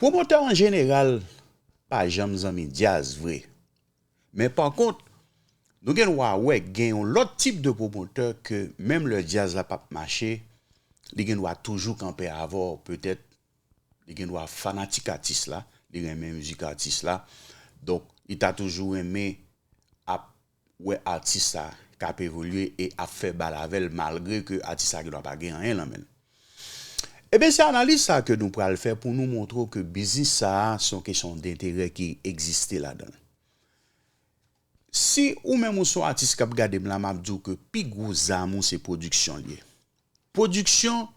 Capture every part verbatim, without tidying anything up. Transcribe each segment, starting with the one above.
Pwomotè an jeneral pa janm zanmi djaz vre. Men pa kont, nou gen dwa wè gen yon lòt tip de pwomotè ke menm lè djaz la p ap mache, li gen dwa toujou kanpe avè w, petèt li gen dwa fanatik atis la, li renmen mizik atis la. Donk, li ta toujou renmen ap wè atis sa k ap evolye e ap fè bal avè l malgre ke atis sa gen dwa pa gen anyen nan men l. Ebyen, se analiz sa ke nou pral fè pou nou montre w ke biznis sa a se yon kesyon denterè ki egziste ladan l. Si ou menm ou se yon atis k ap gade m la, m ap di w ke pi gwo zam ou se pwodiksyon l ye. Pwodiksyon,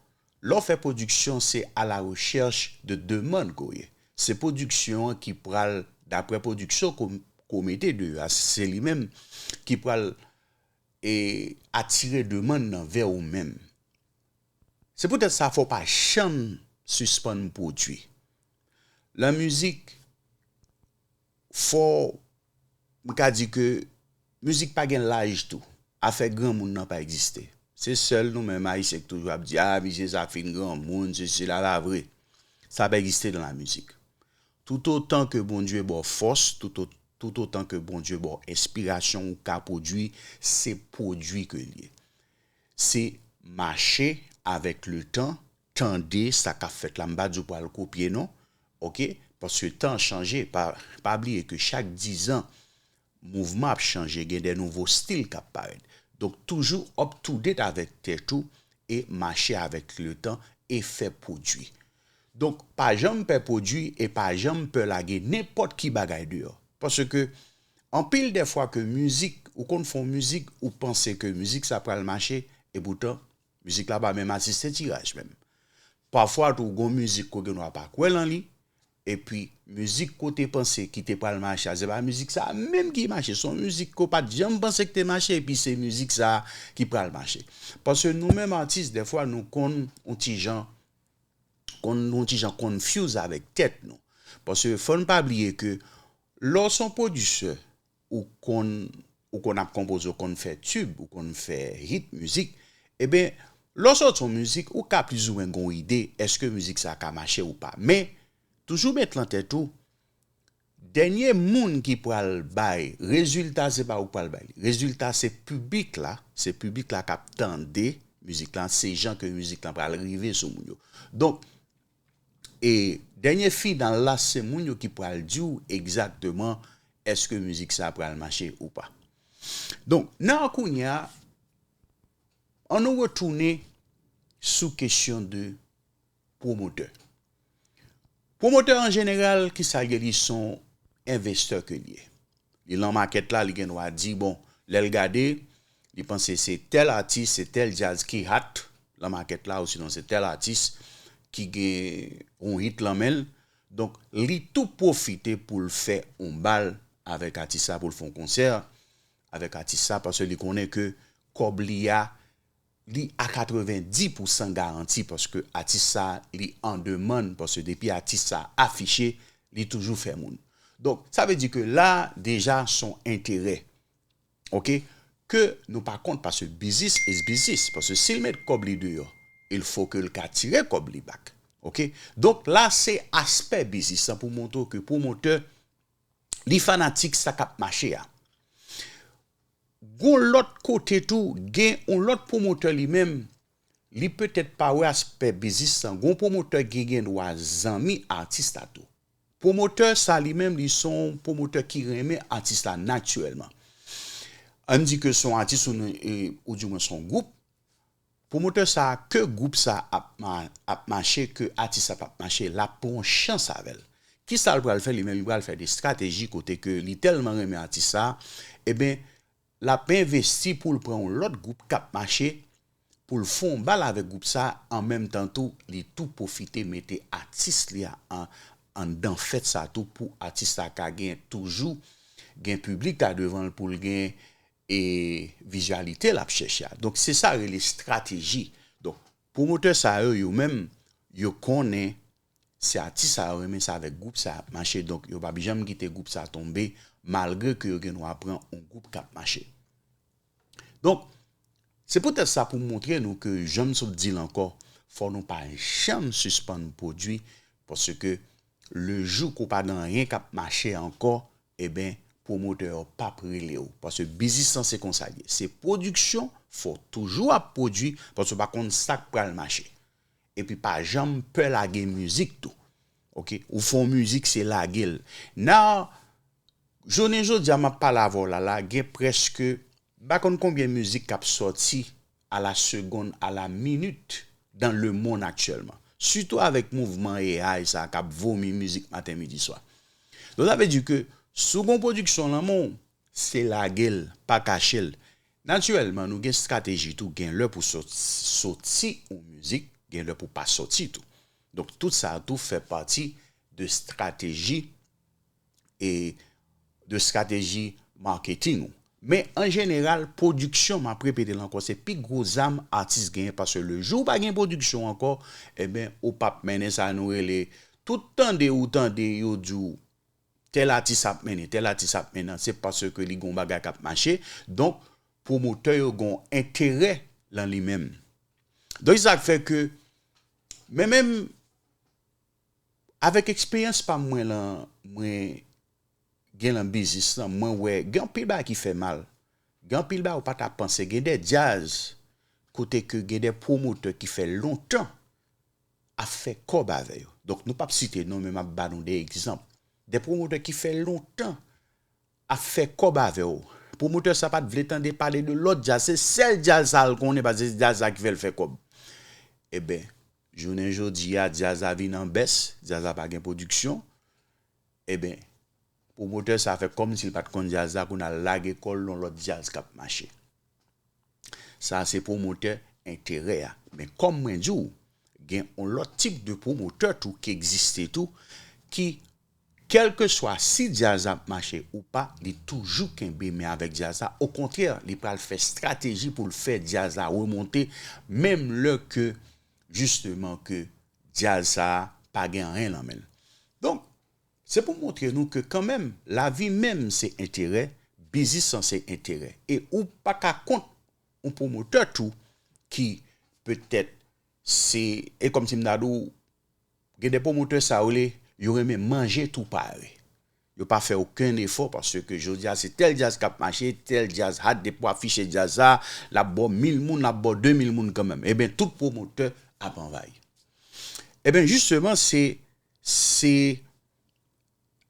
lè w fè pwodiksyon, se à la recherche de demann ke w ye. Se pwodiksyon an ki pral, daprè pwodiksyon ke w mete deyò a, se li menm ki pral e atire demann nan vè ou menm. Se poutèt sa, fò w pa janm sispann pwodui. Lan mizik, fò, m ka di ke mizik pa gen laj tou. Afè granmoun nan pa egziste. Se sèl nou menm Ayisyen ki toujou ap di, a, misye sa fin granmoun, sesi, sela, pa vre. Sa pa egziste nan la mizik. Toutotan ke Bondye ba w fòs, tout, toutotan ke Bondye ba w enspirasyon, ou ka pwodui, se pwodui ke l ye. Se mache avèk letan, tande sa k ap fèt la. M pa di w pral kopye non, oke? Paske tan chanje, pa, pa bliye ke chak dizan, mouvman ap chanje, gen de nouvo stil k ap parèt. Donk, toujou up to date avèk tèt ou e mache avèk letan e fè pwodui. Donk, pa janm pè pwodui e pa janm pè lage nenpòt ki bagay deyò. Paske, anpil de fwa ke mizik, ou konn fè yon mizik, ou panse ke mizik sa pral mache, e poutan, mizik la pa menm asiste tiraj menm. Pafwa tou, gon mizik ke w gen dwa pa kwè lan li, epi mizik ke w te panse ki te pral mache a, se pa mizik sa a menm ki mache, se yon mizik ke w pa t janm panse ki te mache, epi se mizik sa a ki pral mache. Paske nou menm atis, dèfwa nou konn yon ti jan, konn yon ti jan confuse avèk tèt nou. Paske fò n pa bliye ke lè w se yon pwodisè, ou konn, ou konn ap konpoze, ou konn fè tib, ou konn fè hit mizik, ebyen, lè w sòti yon mizik, ou ka plizoumwen gen yon ide èske mizik sa a ka mache ou pa. Men, toujou met lan tèt ou, dènye moun ki pral bay rezilta, se pa ou k pral bay li. Rezilta, se piblik la, se piblik la k ap tande mizik lan, se jan ke mizik lan pral rive sou moun yo. Donk, e dènye final la, se moun yo ki pral di w egzakteman èske mizik sa pral mache ou pa. Donk, nan kounye a, ann nou retounen sou kesyon de pwomotè. Pwomotè an jeneral, kisa l ye? Li se yon envestè ke l ye. Li lan makèt la, li gen dwa di, bon, lè l gade, li panse se tèl atis, se tèl djaz ki hot lan makèt la, osinon se tèl atis ki gen yon hit lan men l. Donk, li tou pwofite pou l fè yon bal avèk atis sa, pou l fè yon konsè avèk atis sa, paske li konnen ke kòb li a, li a katrevenndis pousan garanti, paske atis sa, li an demann, paske depi atis sa afiche, li toujou fè moun. Donk, sa vle di ke la, deja, se yon enterè. Oke? Ke nou pa kont, paske business is business. Paske si l met kòb li deyò, il fo ke l ka tire kòb li back. Oke? Donk, la, se aspè biznis lan pou montre w ke pwomotè, li fanatik sa k ap mache a. Gon lòt kote tou, gen yon lòt pwomotè li menm, li petèt pa wè aspè biznis lan. Gon pwomotè ki gen dwa zanmi atis la tou. Pwomotè sa li menm, li se yon pwomotè ki renmen atis la natirèlman. Ann di ke se yon atis ou, e, oudimwen se yon gwoup. Pwomotè sa a, ke gwoup sa a ap, ma- ap mache, ke atis sa p ap mache, l ap pran yon chans avè l. Kisa l pral fè li menm? Li pral fè de estrateji kote ke li tèlman renmen atis sa a, ebyen, l ap envesti pou l pran yon lòt gwoup k ap mache, pou l fè yon bal avèk gwoup sa a, an menm tan tou, li tou pwofite mete atis li a an, anndan fèt sa a tou, pou atis la ka gen toujou, gen piblik la devan l, pou l gen e vizyalite l ap chèche a. Donk, se sa rele estrateji. Donk, pwomotè sa yo, yo menm, yo konnen se atis sa yo renmen, se avèk gwoup sa y ap mache. Donk, yo p ap janm kite gwoup sa tonbe, malgre ke yo gen dwa pran yon gwoup k ap mache. Donk, se poutèt sa pou montre nou ke, jan m sot di l ankò, fò nou pa janm sispann pwodui, paske Le jou ke w pa gen anyen k ap mache ankò, eben, pwomotè yo p ap rele w. Paske biznis lan se konsa l ye. Se pwodiksyon, fò w toujou ap pwodui, paske w pa konn sa k pral mache. Epi pa janm pè lage mizik tou. Oke? Ou fè yon mizik, se lage l. Now, jounen jodi a, m ap pale avè w la, la, gen prèske, m pa konn konbyen mizik k ap sòti à la seconde, à la minute dans le monde actuellement. Sitou avèk mouvman A I sa k ap vomi mizik maten, midi, swa. Donk, sa vle di ke si w gen yon pwodiksyon nan men w, se lage l, pa kache l. Natirèlman, nou gen estrateji tou, gen lè pou sòt-, sòti yon mizik, gen lè pou pa sòti tou. Donk, tout sa tou fè pati de estrateji e de estrateji marketing ou. Men an jeneral, pwodiksyon, m ap repete l ankò, se pi gwo zam atis genyen, paske le jou w pa gen pwodiksyon ankò, eben, ou p ap mennen sa nou rele, tout tande ou tande yo di w, tèl atis ap mennen, tèl atis ap mennen, se paske li gen yon bagay k ap mache. Donk, pwomotè yo gen yon enterè nan li menm. Donk, se sa k fè ke, men menm, avèk eksperyans pa m mwen lan, mwen gen lan biznis lan, mwen wè gen anpil bagay ki fè mal. Gen anpil bagay ou pa ta panse. Gen de djaz kote ke gen de pwomotè ki fè lontan ap fè kòb avè yo. Donk, nou p ap site non, men m ap ba nou de egzanp. De pwomotè ki fè lontan ap fè kòb avè w. Pwomotè sa pa t vle tande pale de lòt djaz. Se sèl djaz sa l konnen, paske se djaz sa ki fè l fè kòb. Eben, jounen jodi a, djaz la vin an bès, djaz la pa gen pwodiksyon. Eben, pwomotè sa fè kòmsi l pa t konn djaz la, kounye a l lage kò l nan lòt djaz k ap mache. Sa se pwomotè enterè a. Men kòm mwen di w, gen yon lòt tip de pwomotè tou ki egziste tou, ki, kèlkeswa si djaz la ap mache ou pa, li toujou kenbe men avèk djaz la. Okontrè, li pral fè estrateji pou l fè djaz la remonte, menm lè ke, jisteman, ke djaz sa a pa gen anyen nan men l. Donk, se pou montre nou ke kanmenm, lavi menm se enterè, biznis lan se enterè. E ou pa ka kont yon pwomotè tou ki petèt se, e kòmsi m ta di w, gen de pwomotè sa yo le, yo renmen manje tou pare. Yo pa fè okenn efò paske jodi a se tèl djaz k ap mache, tèl djaz hot, depi w afiche djaz sa, l ap ba w mil moun, l ap ba w de mil moun kanmenm. Eben, tout pwomotè ap anvayi. Eben, jisteman, se, se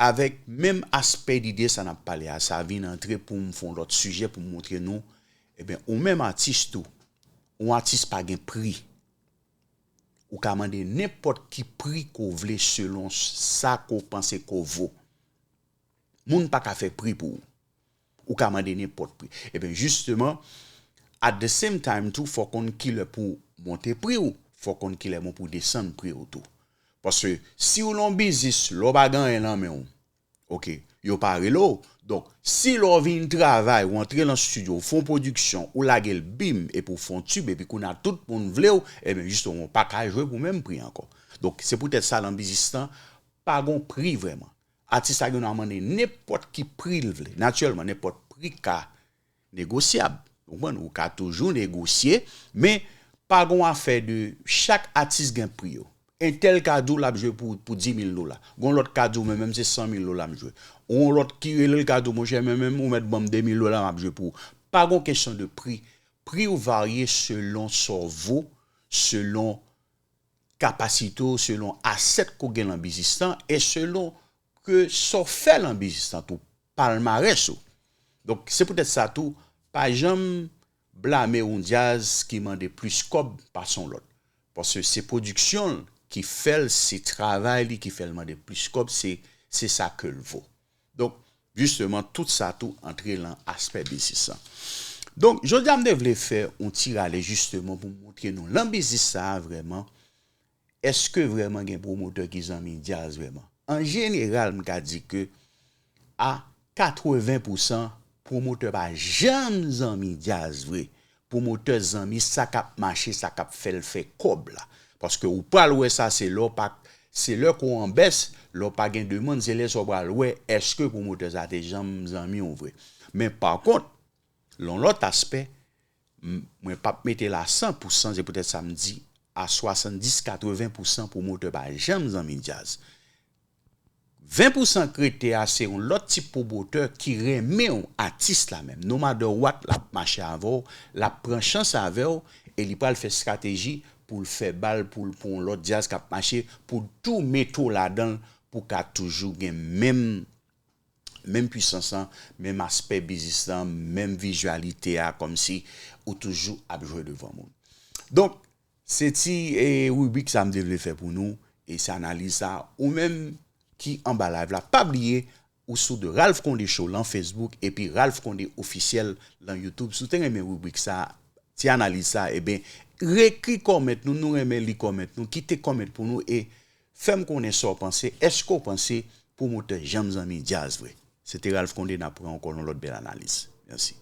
avèk menm aspè lide sa n ap pale a, sa vin antre pou m fè yon lòt sijè pou m montre nou, eben, ou menm atis tou, yon atis pa gen pri. Ou ka mande nenpòt ki pri ke w vle selon sa ke w panse ke w vo. Moun pa ka fè pri pou ou. Ou ka mande nenpòt pri. Eben, jisteman, at the same time tou, fò w konn kilè pou w monte pri w, fò w konn kilè bon pou w desann pri w tou. Paske si w lan yon biznis, lè w pa gen anyen nan men w, oke, yo pa rele w. Donk, si lè w vin travay, w antre lan estidyo, w fè yon pwodiksyon, ou lage l bim, epi w fè yon tib, epi kounye a tout moun vle w, eben, jisteman, w pa ka jwe pou menm pri ankò. Donk, se poutèt sa lan biznis lan, pa gen yon pri vrèman. Atis la gen dwa mande nenpòt ki pri l vle. Natirèlman, nenpòt pri ka negosyab. Ou konprann? Ou ka toujou negosye, men pa gen yon afè de chak atis gen pri yo. Entèl ka di w l ap jwe pou, pou dis mil dola. Gen yon lòt ka di w, men menm se san mil dola m jwe. Ou yon lòt ki rele l ka di w, monchè, men menm ou mèt ban m de mil dola m ap jwe pou ou. Pa gen yon kesyon de pri. Pri w varye selon sa w vo, selon kapasite w, selon asèt ke w gen lan biznis lan, e selon ke sa w fè lan biznis lan tou, palmarès ou. Donk, se poutèt sa tou, pa janm blame yon djaz ki mande plis kòb pase yon lòt. Paske se pwodiksyon l ki fè l, se travay li ki fè l mande plis kòb, se, se sa ke l vo. Donk, jisteman, tout sa tou antre lan aspè biznis lan. Donk, jodi a m te vle fè yon ti rale jisteman pou m montre nou lan biznis sa a vrèman, èske vrèman gen pwomotè ki zanmi djaz vrèman? An jeneral, m ka di ke a katreven pousan, pwomotè pa janm zanmi djaz vre. Pwomotè zanmi sa k ap mache, sa k ap fè l fè kòb la. Paske ou pral wè sa, se lè w pa, se lè ke w an bès, lè w pa gen demann, se lè sa w pral wè èske pwomotè sa te janm zanmi w vre. Men pa kont, lan yon lòt aspè, m-, mwen p ap mete l a san pousan, se poutèt sa m di a swasanndis, katreven pousan pwomotè pa janm zanmi djaz. Ven pousan k rete a se yon lòt tip pwomotè ki renmen w, atis la menm. No matter what, l ap mache avè w, l ap pran chans avè w, e li pral fè estrateji pou l fè bal pou l pou yon lòt djaz k ap mache, pou l tou mete w ladan l, pou w ka toujou gen menm, menm pwisans lan, menm aspè biznis lan, menm vizyalite a, kòmsi ou toujou ap jwe devan moun. Donk, se ti e, ribrik sa m te vle fè pou nou, e se analiz sa. Ou menm ki anba live la, pa bliye, ou sou de Ralph Condé Show lan Facebook, epi Ralph Condé Officiel lan YouTube. Si w te renmen ribrik sa, ti analiz sa, ebyen, rekri kòmèt nou, nou renmen li kòmèt nou, kite kòmèt pou nou, e fè m konnen sa w panse, èske w panse pwomotè janm zanmi djaz vre? Se te Ralph Condé, n ap pran ankò yon lòt bèl analiz. Mèsi.